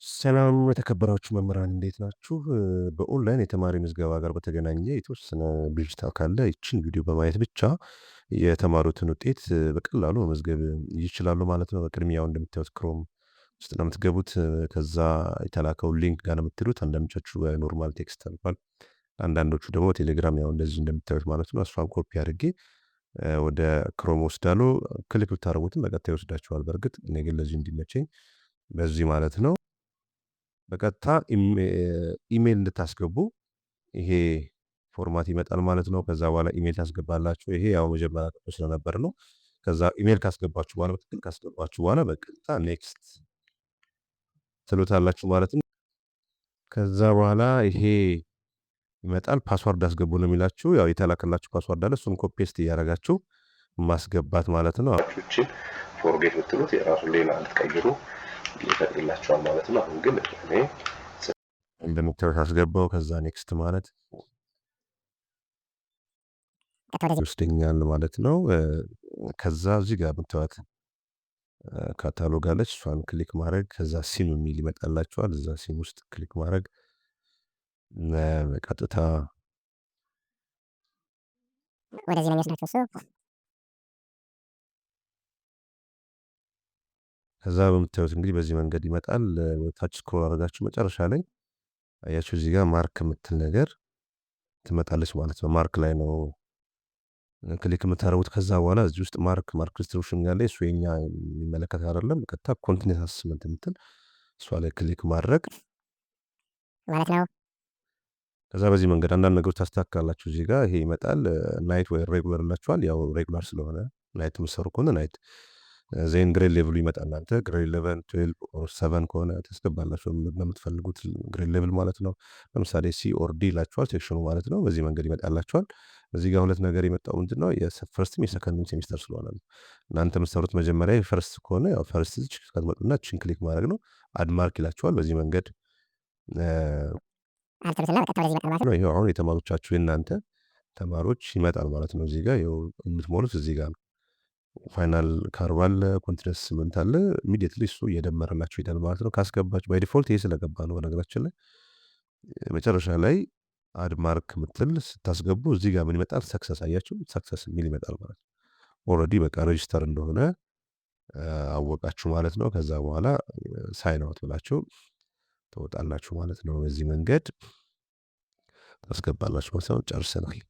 ሰላም የተከበራችሁ መምህራን፣ እንዴት ናችሁ? በኦንላይን የተማሪ ምዝገባ ጋር በተገናኘ የተወሰነ ብዥታ ካለ ይችን ቪዲዮ በማየት ብቻ የተማሩትን ውጤት በቀላሉ መመዝገብ ይችላሉ ማለት ነው። በቅድሚያው እንደምታዩት Chrome ውስጥ ነው የምትገቡት። ከዛ የተላከው link ጋር ነው የምትሉት። አንዳንዶቻችሁ በ normal text ተልኳል፣ አንዳንዶቹ ደግሞ ቴሌግራም ያው እንደዚህ እንደምታዩት ማለት ነው። እሷን ኮፒ አድርጌ ወደ Chrome ወስዳለሁ። Click ብታደርጉትም በቀጥታ ይወስዳችኋል። በእርግጥ እኔ ግን ለዚህ እንዲመቸኝ በዚህ ማለት ነው። በቀጥታ ኢሜይል እንድታስገቡ ይሄ format ይመጣል ማለት ነው። ከዛ በኋላ ኢሜይል ታስገባላችሁ። ይሄ ያው መጀመሪያ ስለነበር ነው። ከዛ ኢሜይል ካስገባችሁ በኋላ፣ በትክክል ካስገባችሁ በኋላ በቀጥታ next ትሉታላችሁ ማለት ነው። ከዛ በኋላ ይሄ ይመጣል። Password አስገቡ ነው የሚላችሁ። ያው የተላከላችሁ password አለ። እሱን copy paste እያደረጋችሁ ማስገባት ማለት ነው። Forget ብትሉት የራሱን ሌላ እንድትቀይሩ ይፈቅድላቸዋል ማለት ነው። አሁን ግን እኔ እንደምታዩት አስገባው። ከዛ next ማለት ይወስደኛል ማለት ነው። ከዛ እዚህ ጋር የምታዩት ካታሎግ አለች። እሷን click ማድረግ፣ ከዛ SIM የሚል ይመጣላችኋል። እዛ SIM ውስጥ click ማድረግ ቀጥታ ወደዚህ ነው የሚወስዳቸው እሱ። ከዛ በምታዩት እንግዲህ በዚህ መንገድ ይመጣል። ታች scroll አድርጋችሁ መጨረሻ ላይ አያችሁ እዚህ ጋር mark የምትል ነገር ትመጣለች ማለት ነው። Mark ላይ ነው click የምታደርጉት። ከዛ በኋላ እዚህ ውስጥ mark distribution ያለ እሱ የኛ የሚመለከት አይደለም። ቀጥታ continuous assessment የምትል እሷ ላይ click ማድረግ ማለት ነው። ከዛ በዚህ መንገድ አንዳንድ ነገሮች ታስተካክላላችሁ። እዚህ ጋር ይሄ ይመጣል። Night ወይ regular ይላችኋል። ያው regular ስለሆነ night የምትሰሩ ከሆነ night፣ then grade level ኡ ይመጣል። እናንተ grade 11፣ 12 or 7 ከሆነ ታስገባላችሁ በምትፈልጉት grade level ማለት ነው። ለምሳሌ C or D ይላችኋል section ኑ ማለት ነው። በዚህ መንገድ ይመጣላችኋል። እዚህ ጋር ሁለት ነገር የመጣው ምንድን ነው? የፈርስትም የሰከንድም ሴሚስተር ስለሆነ ነው። እናንተ የምትሰሩት መጀመሪያ የ first ከሆነ ያው first ከትመጡና ችን click ማድረግ ነው። Add mark ይላችኋል። በዚህ መንገድ ነው። ይኸው አሁን የተማሪዎቻችሁ የእናንተ ተማሪዎች ይመጣል ማለት ነው። እዚህ ጋር የምትሞሉት እዚህ ጋር ነው። Final curve አለ፣ continuous assessment አለ። Immediately እሱ እየደመረላችሁ ይሄዳል ማለት ነው። ካስገባችሁ by default ይሄ ስለገባ ነው። በነገራችን ላይ መጨረሻ ላይ add mark ምትል ስታስገቡ እዚህ ጋር ምን ይመጣል? Success፣ አያችሁ፣ success የሚል ይመጣል ማለት ነው። Already በቃ register እንደሆነ አወቃችሁ ማለት ነው። ከዛ በኋላ sign out ብላችሁ ትወጣላችሁ ማለት ነው። በዚህ መንገድ ታስገባላችሁ ማለት ነው። ጨርሰናል።